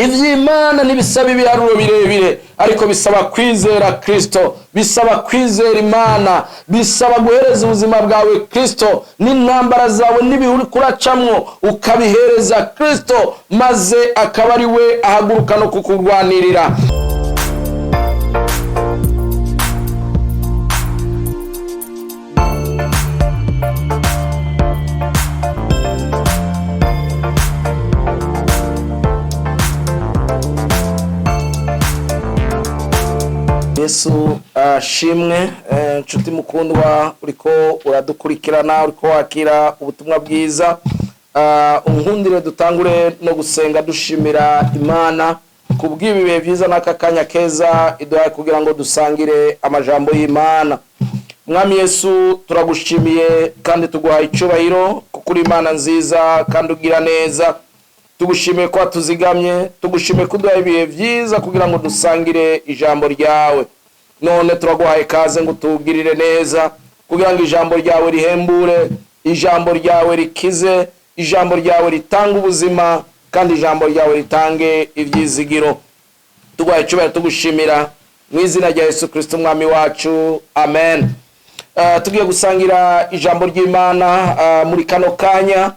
Iby'Imana ntibisaba ibiharuro birebire, ariko bisaba kwizera Kristo, bisaba kwizera Imana, bisaba guhereza ubuzima bwawe Kristo, n'intambara zawe n'ibihe uri kuracamwo ukabihereza Kristo, maze akaba ari we ahaguruka no kukurwanirira. Yesu ashimwe. Nshuti mukundwa, uriko uradukurikirana, uriko wakira ubutumwa bwiza, unkundire dutangure no gusenga dushimira Imana kubw'ibi bihe byiza n'aka kanya keza iduhaye kugira ngo dusangire amajambo y'Imana. Mwami Yesu, turagushimiye kandi tuguhaye icyubahiro kuko uri Imana nziza kandi ugira neza. Tugushimiye ko watuzigamye, tugushimiye ko uduhaye ibihe byiza kugira ngo dusangire ijambo ryawe. None turaguhaye kaze ngo utugirire neza kugira ngo ijambo ryawe rihembure, ijambo ryawe rikize, ijambo ryawe ritange ubuzima, kandi ijambo ryawe ritange ibyizigiro. Tuguhaye icyubahiro, tugushimira mu izina rya Yesu Kristo Umwami wacu, amen. Tugiye gusangira ijambo ry'Imana muri kano kanya,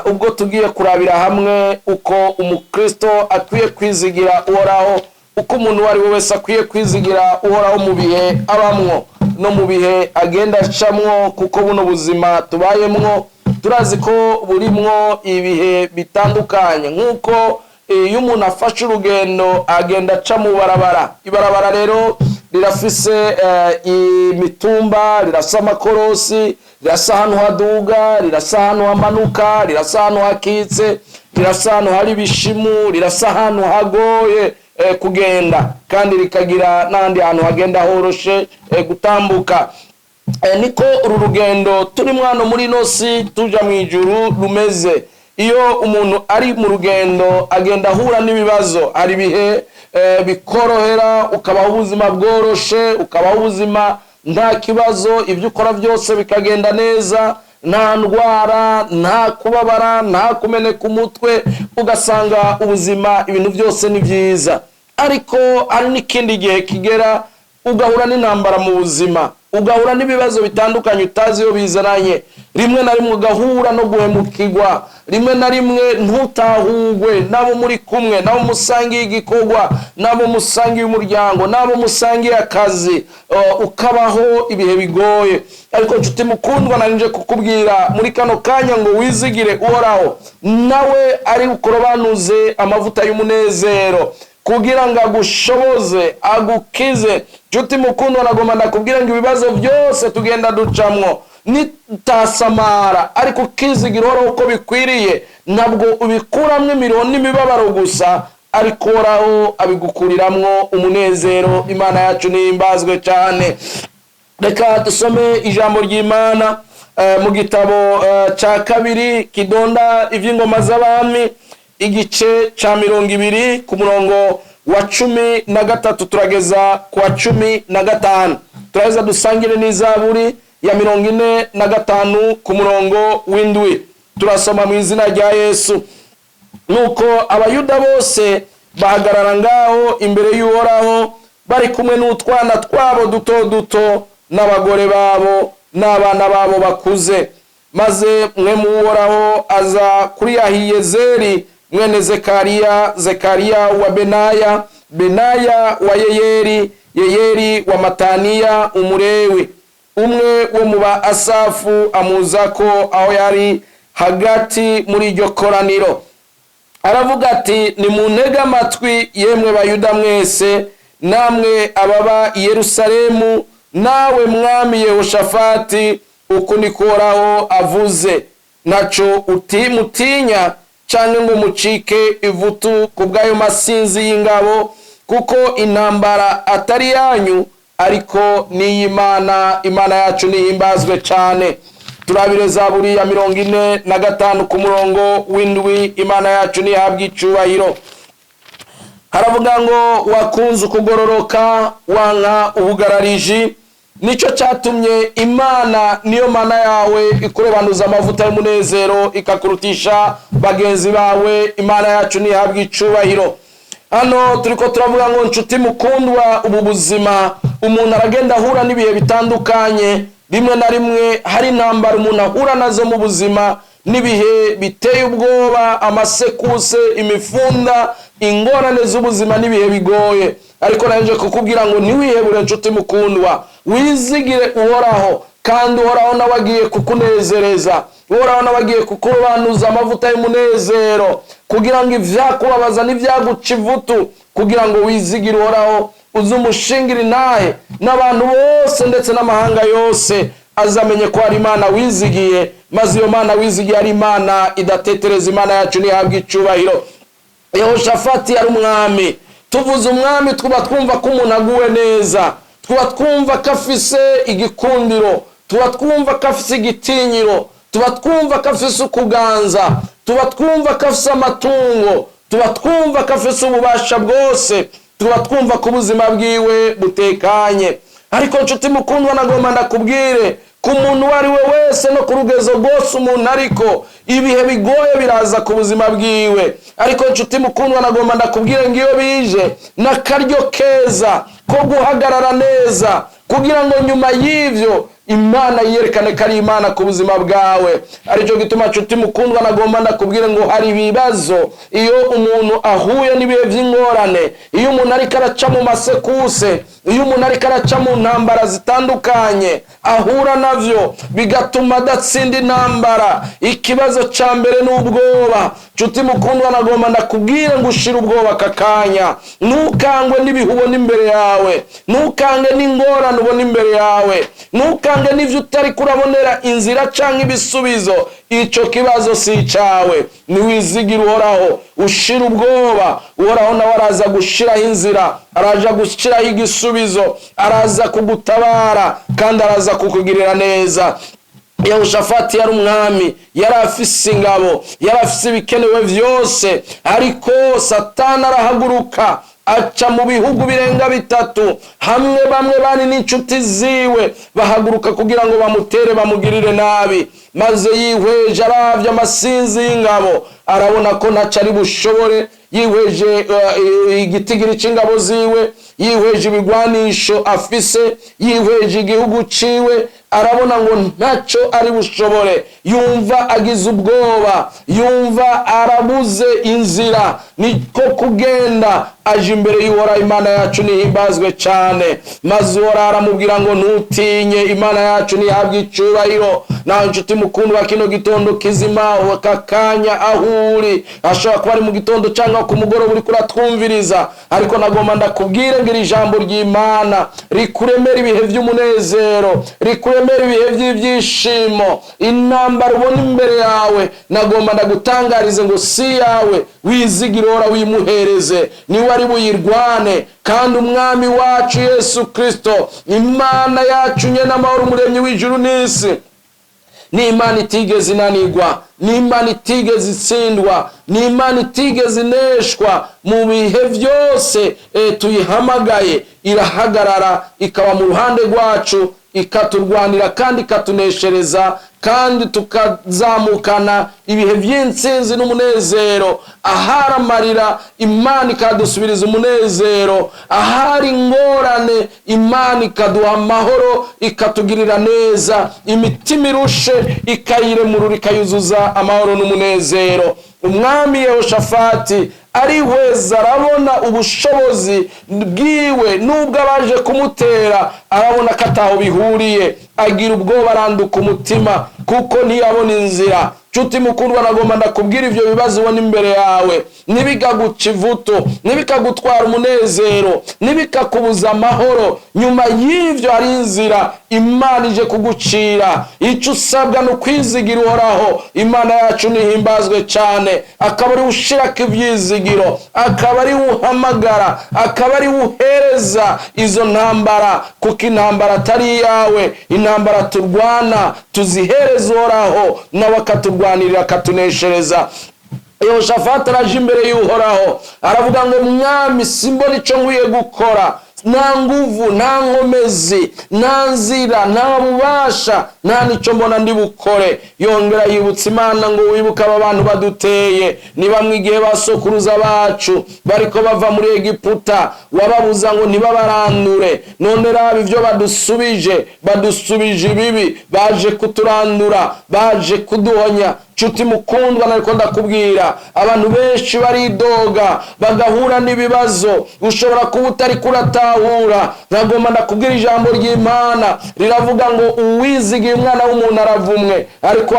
ubwo tugiye kurabira hamwe uko umukristo akwiye kwizigira Uhoraho, uko umuntu uwo ari we wese akwiye kwizigira Uhoraho mu bihe abamwo no mu bihe agenda acamwo, kuko buno buzima tubayemwo turazi ko burimwo ibihe bitandukanye. Nk'uko iyo umuntu afashe urugendo agenda aca mu barabara, ibarabara rero rirafise imitumba, rirafise amakorosi, rirafise ahantu haduga, rirafise ahantu hamanuka, rirafise ahantu hakitse, rirafise ahantu hari ibishimu, rirafise ahantu hagoye kugenda, kandi rikagira n'ahandi hantu hagenda horoshe gutambuka. Niko uru rugendo turi hano muri ino si tuja mu ijuru rumeze. Iyo umuntu ari mu rugendo agenda ahura n'ibibazo. Hari ibihe bikorohera, ukabaho ubuzima bworoshe, ukabaho ubuzima nta kibazo, ibyo ukora byose bikagenda neza, nta ndwara, nta kubabara, nta kumeneka umutwe, ugasanga ubuzima ibintu byose ni byiza. Ariko hari n'ikindi gihe kigera ugahura n'intambara mu buzima, ugahura n'ibibazo bitandukanye utazi iyo bizananye, rimwe na rimwe ugahura no guhemukirwa, rimwe na rimwe ntutahugwe n'abo muri kumwe, n'abo musangiye igikorwa, n'abo musangiye umuryango, n'abo musangiye akazi, ukabaho ibihe bigoye. Ariko nshuti mukundwa, nanje kukubwira muri kano kanya ngo wizigire Uhoraho, nawe ari ukorobanuze amavuta y'umunezero kugira ngo agushoboze, agukize. Nshuti mukundwa, nagomba ndakubwira ngo ibibazo byose tugenda ducamwo nitasamara, ariko ukizigira Uhoraho uko bikwiriye, ntabwo ubikuramwo imiruho n'imibabaro gusa, ariko Uhoraho abigukuriramwo umunezero. Imana yacu nihimbazwe cyane. Reka dusome ijambo ry'Imana mu gitabo cya kabiri kidonda iby'ingoma z'abami, igice ca 20 ku murongo wa 13 turageza ku wa 15. Turaheza dusangire n'izaburi ya 45 ku murongo w'7. Turasoma mu izina rya Yesu. Nuko Abayuda bose bahagarara ngaho imbere y'Uhoraho, bari kumwe n'utwana twabo duto duto, n'abagore babo n'abana babo bakuze. Maze mwe mu Uhoraho aza kuri Ahiyezeri mwene Zekariya, Zekariya wa Benaya, Benaya wa Yeyeri, Yeyeri wa Mataniya Umurewi, umwe wo mu ba Asafu, amuzako aho yari hagati muri iryo koraniro. Aravuga ati: "Nimuntege amatwi, yemwe Bayuda mwese, namwe ababa i Yerusalemu, nawe mwami Yehoshafati, uku niko Uhoraho avuze: Ntaco mutinya canke ngo mucike ivutu ku bw'ayo masinzi y'ingabo, kuko intambara atari yanyu, ariko n'iy'Imana. Imana yacu nihimbazwe cane. Turabire Zaburi ya 45 ku murongo w'7. Imana yacu nihabwe icubahiro. Haravuga ngo: "Wakunze ukugororoka, wanka ubugarariji, nicyo cyatumye Imana niyo Mana yawe ikurobanuza amavuta y'umunezero, ikakurutisha bagenzi bawe." Imana yacu ntihabwe icubahiro. Hano turiko turavuga ngo, nshuti mukundwa, ubu buzima umuntu aragenda ahura n'ibihe bitandukanye. Rimwe na rimwe hari intambara umuntu ahura nazo mu buzima, n'ibihe biteye ubwoba, amasekuse, imifunda, ingorane z'ubuzima n'ibihe bigoye. Ariko naje kukubwira ngo ntiwihebure, nshuti mukundwa, wizigire Uhoraho, kandi Uhoraho nawe agiye kukunezereza. Uhoraho nawe agiye kukurobanuza amavuta y'umunezero, kugira ngo ibyakubabaza n'ibyaguca ivutu, kugira ngo wizigire Uhoraho, uze umushingire intahe n'abantu bose, ndetse n'amahanga yose azamenye ko hari Imana wizigiye, maze iyo Mana wizigiye ari Imana idatetereza. Imana yacu ntihabwe icubahiro. Yehoshafati yari umwami. Tuvuze umwami, tuba twumva ko umuntu aguwe neza, tuba twumva ko afise igikundiro, tuba twumva ko afise igitinyiro, tuba twumva ko afise ukuganza, tuba twumva ko afise amatungo, tuba twumva ko afise ububasha bwose, tuba twumva ko ubuzima bwiwe butekanye. Ariko nshuti mukundwa, nagomba ndakubwire, ku muntu uwo ari we wese no ku rugezo rwose umuntu ariko, ibihe bigoye biraza ku buzima bwiwe. Ariko nshuti mukundwa, nagomba ndakubwire ngo iyo bije, n'akaryo keza ko guhagarara neza, kugira ngo nyuma y'ibyo Imana yerekane ko ari Imana ku buzima bwawe. Aricyo gituma, nshuti mukundwa, nagomba ndakubwire ngo hari ibibazo, iyo umuntu ahuye n'ibihe by'ingorane, iyo umuntu ariko araca mu masekuse, iyo umuntu ariko araca mu ntambara zitandukanye ahura navyo bigatuma adatsinda intambara, ikibazo ca mbere ni ubwoba. Nshuti mukundwa, nagomba ndakubwire ngo ushire ubwoba aka kanya. Ntukangwe n'ibihe ubona imbere yawe, ntukange n'ingorane ubona imbere yawe, ntukange n'ivyo utari kurabonera inzira canke ibisubizo. Ico kibazo si icawe. Niwizigira Uhoraho, ushira ubwoba, Uhoraho nawe araza gushiraho inzira, araza gushiraho igisubizo, araza kugutabara kandi araza kukugirira neza. Yehoshafati yari umwami, yari afise ingabo, yari afise ibikenewe vyose, ariko Satani arahaguruka, aca mu bihugu birenga bitatu, hamwe bamwe bari n'inshuti ziwe, bahaguruka kugira ngo bamutere, bamugirire nabi. Maze yihweje, aravye amasinzi y'ingabo, arabona ko ntaco ari bushobore. Yihweje igitigiri c'ingabo ziwe, yihweje ibigwanisho afise, yihweje igihugu ciwe, arabona ngo ntacyo ari bushobore. Yumva agize ubwoba, yumva arabuze inzira, niko kugenda aje imbere y'Uhoraho. Imana yacu nihimbazwe cyane. Maze Uhoraho aramubwira ngo ntutinye. Imana yacu ntihabwe icubahiro. Nawe nshuti mukundwa, kino gitondo kizima, aka kanya aho uri, ashobora kuba ari mu gitondo cyangwa ku mugoroba uriko uratwumviriza, ariko nagomba ndakubwire ngo iri jambo ry'Imana rikuremera ibihe by'umunezero, rikuremera ibihe by'ibyishimo. Intambara ubona imbere yawe, nagomba ndagutangarize ngo si yawe. Wizigire Uhoraho, wimuhereze, niwe ari buyirwane. Kandi Umwami wacu Yesu Kristo, Imana yacu nyene amahoro, Umuremyi w'ijuru n'isi, ni Imana itigeze inanigwa, ni Imana itigeze itsindwa, ni Imana itigeze ineshwa. Mu bihe byose tuyihamagaye, irahagarara, ikaba mu ruhande rwacu, ikaturwanira kandi ikatuneshereza, kandi tukazamukana ibihe by'intsinzi n'umunezero. Ahari amarira, Imana ikadusubiriza umunezero. Ahari ingorane, Imana ikaduha amahoro, ikatugirira neza. Imitima irushe ikayiremurura, ikayuzuza amahoro n'umunezero. Umwami Yehoshafati arihweza, arabona ubushobozi bwiwe n'ubwo abaje kumutera, arabona ko ataho bihuriye, agira ubwoba, aranduka umutima kuko ntiyabona inzira. Nshuti mukundwa, nagomba ndakubwira, ivyo bibazo ubona imbere yawe ntibikaguca ivuto, ntibikagutwara umunezero, ntibikakubuza amahoro. Nyuma y'ivyo hari inzira Imana ije kugucira. Icyo usabwa ni ukwizigira Uhoraho. Imana yacu nihimbazwe cyane. Akaba ari ushirako ivyizigiro, akaba ari uhamagara, akaba ari uhereza izo ntambara, kuko intambara atari iyawe. Intambara turwana tuzihereza Uhoraho, nawe akaturwanirira, akatuneshereza. Yehoshafati araje imbere y'Uhoraho, aravuga ngo: "Mwami, simbona icyo nkwiye gukora." Nta nguvu, nta nkomezi, nta nzira, nta bubasha, nta n'icyo mbona ndi bukore. Yongera yibutsa Imana ngo: "Wibuke aba bantu baduteye. Ni bamwe igihe basokuruza bacu bariko bava muri Egiputa wababuza ngo ntibabarandure. None raba ibyo badusubije, badusubije ibibi, baje kuturandura, baje kuduhonya." Nshuti mukundwa, nariko ndakubwira, abantu benshi baridoga bagahura n'ibibazo ushobora kuba utari kuratahura. Nkagomba ndakubwira, ijambo ry'Imana riravuga ngo: "Uwizigiye umwana w'umuntu aravumwe, ariko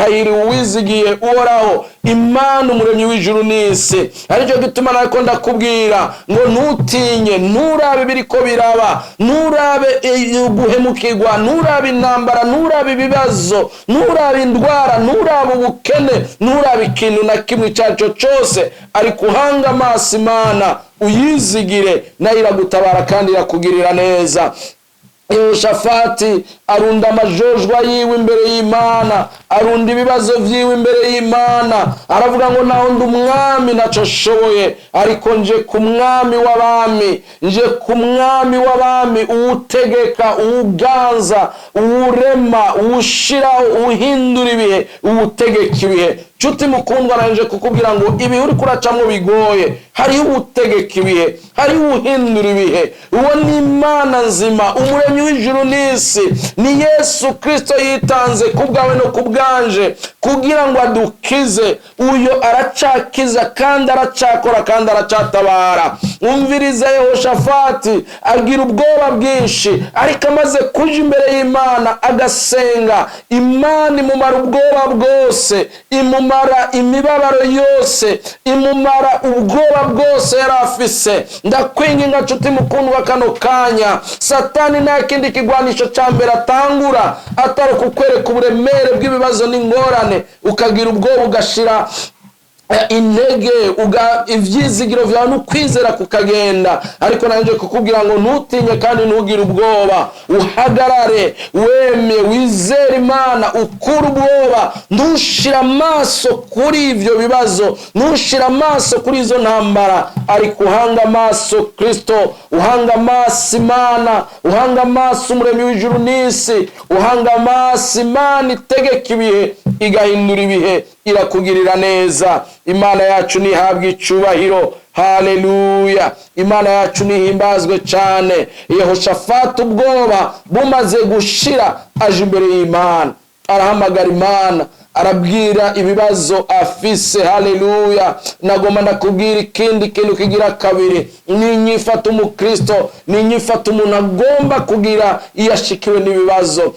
hahiriwe uwizigiye Uhoraho Imana, umuremyi w'ijuru n'isi." Aricyo gituma nariko ndakubwira ngo ntutinye, nturabe ibiriko biraba, nturabe guhemukirwa, nturabe intambara, nturabe ibibazo, nturabe indwara, nturabe ubukene, nturabe ikintu na kimwe icyo ari cyo cyose, ariko uhanga amaso Imana, uyizigire, nayo iragutabara kandi irakugirira neza. Yehoshafati arunda amajojwa yiwe imbere y'Imana, arunda ibibazo vyiwe imbere y'Imana. Aravuga ngo: "Naho ndi umwami, ntaco nshoboye, ariko nje ku Mwami w'abami, nje ku Mwami w'abami, uwutegeka, uwuganza, uwurema, uwushiraho, uwuhindura ibihe, uwutegeka ibihe." Nshuti mukundwa, nanje kukubwira ngo ibihe uri kuracamwo bigoye, hariho uwutegeka ibihe, hariho uwuhindura ibihe. Uwo ni Imana nzima, umuremyi w'ijuru n'isi. Ni Yesu Kristo yitanze ku bwawe no ku bwanje kugira ngo adukize. Uyo aracakiza kandi aracakora kandi aracatabara. Umviriza, Yehoshafati agira ubwoba bwinshi, ariko amaze kuja imbere y'Imana agasenga, Imana imumara ubwoba bwose, imumara imibabaro yose, imumara ubwoba bwose yari afise. Ndakwinginga, nshuti mukundwa, kano kanya Satani nta kindi kigwanisho ca mbere atangura atari kukwereka uburemere bw'ibibazo n'ingorane, ukagira ubwoba, ugashira intege, ivyizigiro vyawe n'ukwizera kukagenda. Ariko nanje kukubwira ngo ntutinye kandi ntugire ubwoba, uhagarare wemye, wizere Imana, ukure ubwoba. Ntushire amaso kuri ivyo bibazo, ntushire amaso kuri izo ntambara, ariko uhanga amaso Kristo, uhanga amaso Imana, uhanga amaso umuremyi w'ijuru n'isi, uhanga amaso Imana itegeka ibihe, igahindura ibihe, irakugirira neza. Imana yacu ntihabwe icubahiro. Haleluya, Imana yacu nihimbazwe cyane. Yehoshafati ubwoba bumaze gushira, aje imbere y'Imana, arahamagara Imana, arabwira ibibazo afise. Haleluya. Nagomba ndakubwira ikindi kintu kigira kabiri, ni inyifata umukristo, ni inyifata umuntu agomba kugira iyo ashikiwe n'ibibazo.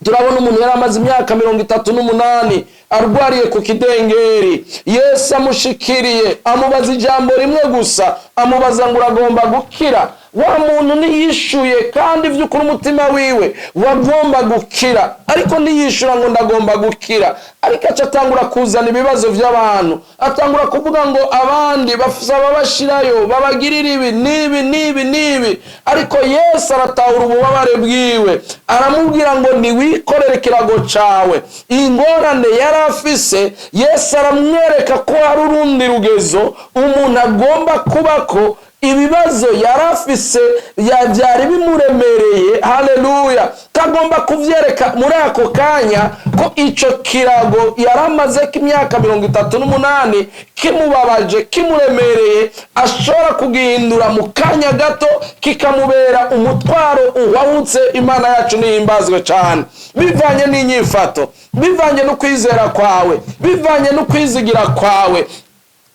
Turabona umuntu yari amaze imyaka 38 arwariye ku kidengeri. Yesu amushikiriye, amubaza ijambo rimwe gusa, amubaza ngo: "Uragomba gukira?" Wa muntu ntiyishuye, kandi by'ukuri umutima wiwe wagomba gukira, ariko ntiyishura ngo: "Ndagomba gukira." Ariko aca atangura kuzana ibibazo by'abantu, atangura kuvuga ngo abandi basaba bashirayo, babagirira ibi n'ibi n'ibi n'ibi. Ariko Yesu aratahura ububabare bwiwe, aramubwira ngo: "Niwikorere ikirago cawe." Ingorane yari afise, Yesu aramwereka ko hari urundi rugezo umuntu agomba kubako. Ibibazo yari afise byari bimuremereye. Haleluya. Kagomba kuvyereka muri ako kanya ko ico kirago yari amazeko imyaka 38 kimubabaje, kimuremereye, ashobora kugihindura mu kanya gato, kikamubera umutwaro uhwahutse. Imana yacu nihimbazwe cane. Bivanye n'inyifato, bivanye no kwizera kwawe, bivanye no kwizigira kwawe,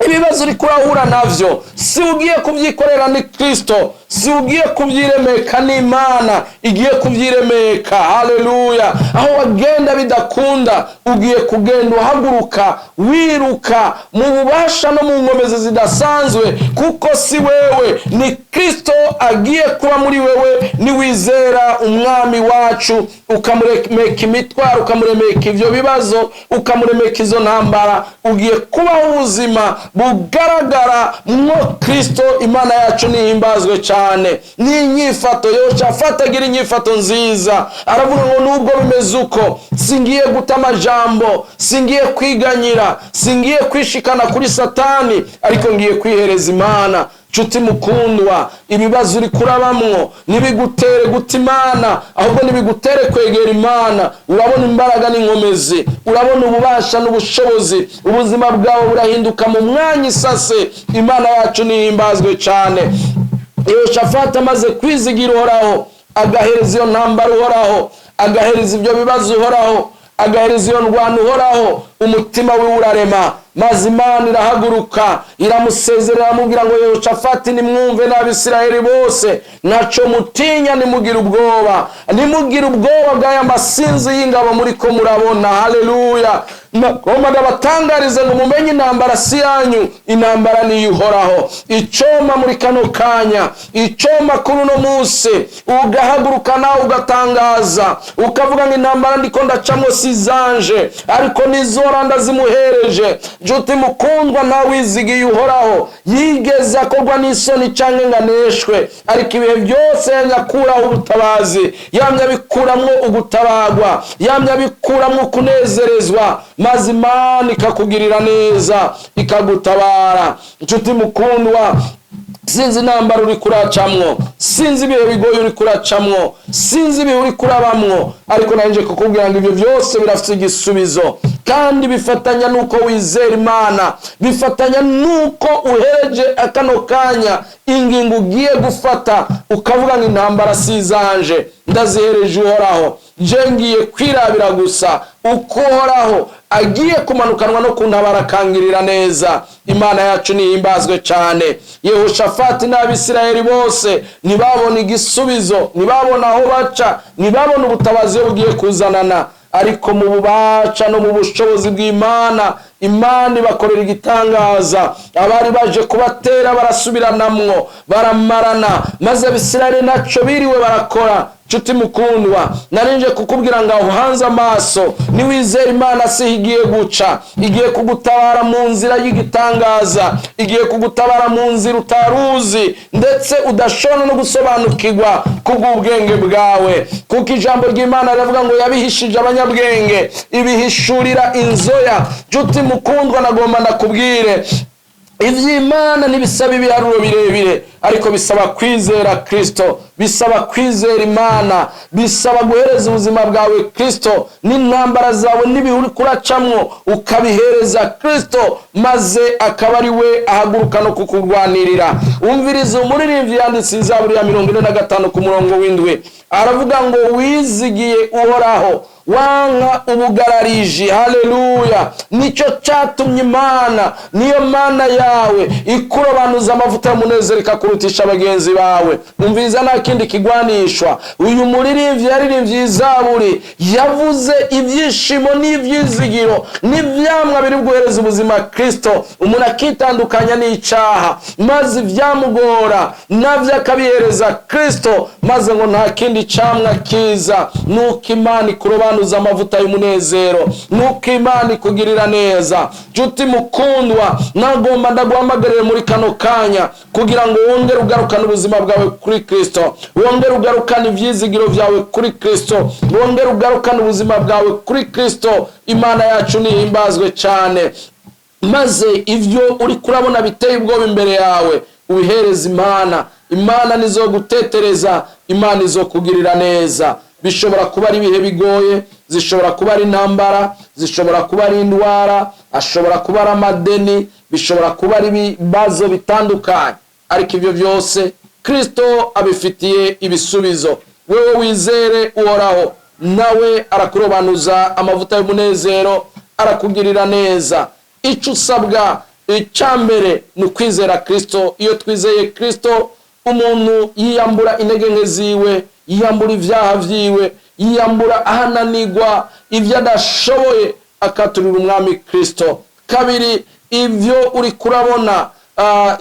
ibibazo uri kurahura navyo si ugiye kubyikorera, ni Kristo. Si ugiye kubyiremeka, n'Imana igiye kubyiremeka. Haleluya. Aho wagenda bidakunda, ugiye kugenda uhaguruka wiruka mu bubasha no mu nkomezi zidasanzwe, kuko si wewe, ni Kristo agiye kuba muri wewe. Niwizera Umwami wacu, ukamuremeka imitwaro, ukamuremeka ivyo bibazo, ukamuremeka izo ntambara, ugiye kubaho ubuzima. Bugaragara mwo Kristo. Imana yacu nihimbazwe cyane. N'inyifato, Yehoshafati agira inyifato nziza. Aravuga ngo: "Nubwo bimeze uko, singiye guta amajambo, singiye kwiganyira, singiye kwishikana kuri Satani, ariko ngiye kwihereza Imana." Nshuti mukundwa, ibibazo uri kurabamwo ntibigutere guta Imana, ahubwo ntibigutere kwegera Imana. Urabona imbaraga n'inkomezi, urabona ububasha n'ubushobozi, ubuzima bwawe burahinduka mu mwanya isase. Imana yacu nihimbazwe cyane. Yehoshafati amaze kwizigira Uhoraho, agahereza iyo ntambara Uhoraho, agahereza ibyo bibazo Uhoraho, agahereza iyo ndwano Uhoraho, umutima we urarema, maze Imana irahaguruka, iramusezerera, aramubwira ngo: "Yehoshafati, nimwumve n'Abisirayeli bose, ntaco mutinya, nimugire ubwoba, nimugire ubwoba bw'aya masinzi y'ingabo muri ko murabona." Haleluya! Nagombaga batangarize ngo mumenye, intambara si yanyu, intambara niyo Uhoraho. Icoma muri kano kanya, icoma kuri uno munsi, ugahaguruka nawe ugatangaza, ukavuga ngo: "Intambara ndiko ndacamo si zanje, ariko nizora ndazimuhereje." Nshuti mukundwa, ntawizigiye Uhoraho yigeze akorwa n'isoni cyangwa ngo aneshwe, ariko ibihe byose yamye akuraho ubutabazi, yamye abikuramwo ugutabagwa, yamye abikuramwo kunezerezwa, maze Imana ikakugirira neza, ikagutabara. Nshuti mukundwa, sinzi intambara uri kuracamwo, sinzi ibihe bigoye uri kuracamwo, sinzi ibihe uri kurabamwo, ariko nanjye kukubwira ngo ibyo byose birafite igisubizo, kandi bifatanya n'uko wizera Imana, bifatanya n'uko uhereje akano kanya ingingo ugiye gufata, ukavuga ngo: "Intambara si izanje, ndazihereje Uhoraho. Je ngiye kwirabira gusa uko Uhoraho agiye kumanukanwa no kuntabara, akangirira neza." Imana yacu nihimbazwe cyane. Yehoshafati n'Abisirayeli bose ntibabona igisubizo, ntibabona aho baca, ntibabona ubutabazi iyo bugiye kuzanana, ariko mu bubasha no mu bushobozi bw'Imana, Imana ibakorera igitangaza. Abari baje kubatera barasubiranamwo, baramarana, maze Abisirayeli ntaco biriwe barakora. Nshuti mukundwa, narinje kukubwira ngo aho hanze amaso, niwizera Imana, siho igiye guca. Igiye kugutabara mu nzira y'igitangaza, igiye kugutabara mu nzira utaruzi, ndetse udashobora no gusobanukirwa kubw'ubwenge bwawe, kuko ijambo ry'Imana riravuga ngo yabihishije abanyabwenge, ibihishurira inzoya. Nshuti mukundwa, nagomba ndakubwire, iby'Imana ntibisaba ibiharuro birebire, ariko bisaba kwizera Kristo, bisaba kwizera Imana, bisaba guhereza ubuzima bwawe Kristo, n'intambara zawe n'ibihe uri kuracamwo ukabihereza Kristo, maze akaba ari we ahaguruka no kukurwanirira. Umviriza umuririmbyi yanditse Izaburi ya 45 ku murongo w'7, aravuga ngo: "Wizigiye Uhoraho, wanka ubugarariji." Haleluya! Nicyo cyatumye Imana, niyo Mana yawe, ikurobanuza amavuta y'umunezero, ikakurutisha bagenzi bawe. Umviriza, nta kindi kigwanishwa. Uyu muririmbyi yaririmbye Izaburi, yavuze ibyishimo n'ibyizigiro n'ibyamwa biri guhereza ubuzima Kristo, umuntu akitandukanya n'icaha, maze ibyamugora nabyo akabihereza Kristo, maze ngo nta kindi camwa kiza nuko Imana ikurobanuza amavuta y'umunezero, nuko Imana ikugirira neza. Nshuti mukundwa, nagomba ndaguhamagarire muri kano kanya kugira ngo wongere ugarukane ubuzima bwawe kuri Kristo, wongere ugarukane ibyizigiro byawe kuri Kristo, wongere ugarukane ubuzima bwawe kuri Kristo. Imana yacu nihimbazwe cyane. Maze ibyo uri kurabona biteye ubwoba imbere yawe ubihereza Imana. Imana nizo gutetereza, Imana izo kugirira neza. Bishobora kuba ari ibihe bigoye, zishobora kuba ari intambara, zishobora kuba ari indwara, ashobora kuba ari amadeni, bishobora kuba ari ibibazo bitandukanye, ariko ibyo byose Kristo abifitiye ibisubizo. Wewe wizere Uhoraho, nawe arakurobanuza amavuta y'umunezero, arakugirira neza. Icyo usabwa icya mbere ni ukwizera Kristo. Iyo twizeye Kristo, umuntu yiyambura intege nke ziwe, yiyambura ibyaha byiwe, yiyambura ahananigwa, ibyo adashoboye, akaturira Umwami Kristo. Kabiri, ibyo uri kurabona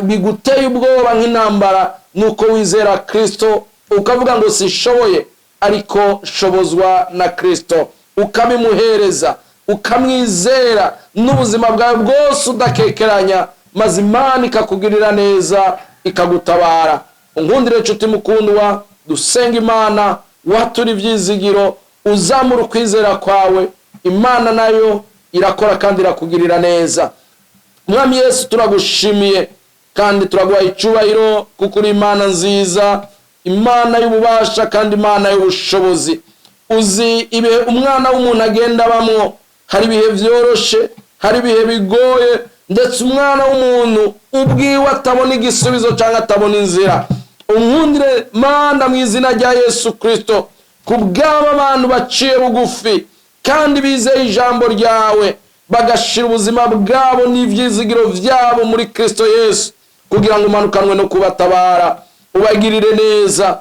biguteye ubwoba nk'intambara, ni uko wizera Kristo, ukavuga ngo: "Sishoboye, ariko shobozwa na Kristo." Ukabimuhereza, ukamwizera n'ubuzima bwawe bwose udakekeranya, maze Imana ikakugirira neza. Maze Imana ikakugirira neza, ikagutabara. Unkundire, nshuti mukundwa, dusenga Imana, watura ibyizigiro, uzamura ukwizera kwawe. Imana nayo irakora kandi irakugirira neza. Mwami Yesu, turagushimiye kandi turaguha icyubahiro, kuko uri Imana nziza, Imana y'ububasha kandi Imana y'ubushobozi. Uzi ibihe umwana w'umuntu agenda abamwo. Hari ibihe byoroshe, hari ibihe bigoye, ndetse umwana w'umuntu ubwiwe atabona igisubizo cyangwa atabona inzira. Unkundire, Mana, mu izina rya Yesu Kirisito, ku bw'aba bantu baciye bugufi kandi bizeye ijambo ryawe, bagashira ubuzima bwabo n'ibyizigiro byabo muri Kirisito Yesu, kugira ngo umanukanwe no kubatabara, ubagirire neza,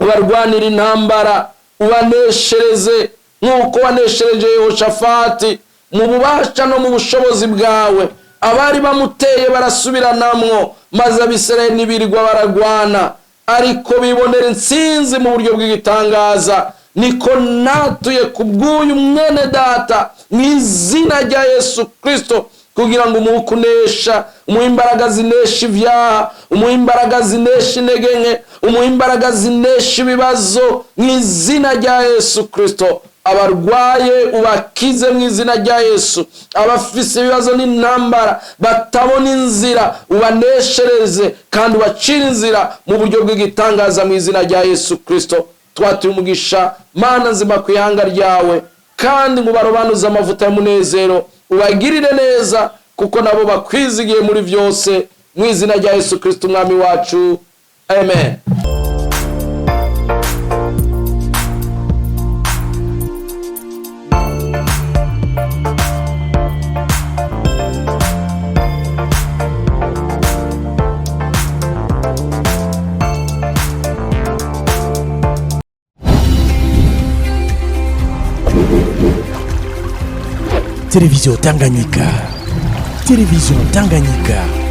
ubarwanire intambara, ubaneshereze nk'uko waneshereje Yehoshafati mu bubasha no mu bushobozi bwawe. Abari bamuteye barasubiranamwo, maze Abisirayeli ntibirirwa baragwana, ariko bibonera intsinzi mu buryo bw'igitangaza. Niko natuye ku bw'uyu mwene data mu izina rya Yesu Kirisito, kugira ngo umuhe kunesha, umuhe imbaraga zinesha ibyaha, umuhe imbaraga zinesha intege nke, umuhe imbaraga zinesha ibibazo mu izina rya Yesu Kirisito. Abarwaye ubakize mu izina rya Yesu. Abafise ibibazo n'intambara batabona inzira, ubaneshereze kandi ubacire inzira mu buryo bw'igitangaza mu izina rya Yesu Kirisito. Twatuye umugisha, Mana nzima, ku ihanga ryawe, kandi ngo barobanuze amavuta y'umunezero, ubagirire neza, kuko nabo bakwizigiye muri byose, mu izina rya Yesu Kirisito Umwami wacu, amen. Télévision Tanganyika. Télévision Tanganyika.